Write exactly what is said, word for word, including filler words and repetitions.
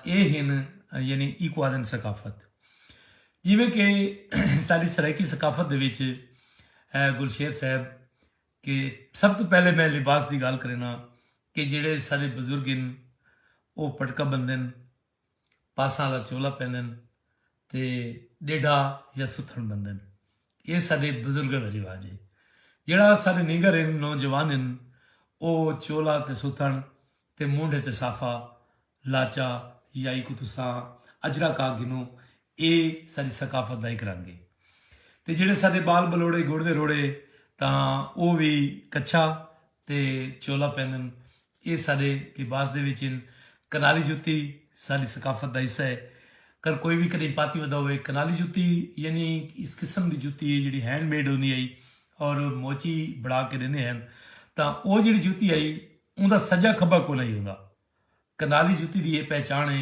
اے ہن، یعنی ایکو آدھن ثقافت۔ جیویں کہ ساری سرائیکی ثقافت دے وچ، اے گلشیر صاحب، کہ سب تو پہلے میں لباس دی گال کرنا کہ جڑے سارے بزرگ ہن، او پٹکا بندن، پاساں والا چولا پہنن تے ڈیڈھا یا ستھن بندن۔ یہ سارے بزرگوں کا رواج ہے۔ جڑا سارے نینگر ہن، نوجوان ہن، او چولا تے ستھن تے مونڈھے تے صافا، لاچا یا ایکو تساں اجرا کا گھنو۔ اے ساری ثقافت دا ایک رنگ ہے۔ تے جڑے سارے بال بلوڑے گڑ دے روڑے، تاں او بھی کچھا تے چولا پہنن۔ اے سارے لباس دے وچ ہن۔ کنالی جتی ساری ثقافت دا حصہ ہے۔ کر کوئی بھی کدی پاتی ودا ہوئے، کنالی جتی یعنی اس قسم دی جتی ہے جڑی ہینڈ میڈ ہوندی ہے اور موچی بڑا کے دیندے ہیں، تاں او جڑی جتی آئی، اوندا سجا کھبا کو نہیں ہوندا۔ کنالی جتی دی یہ پہچان ہے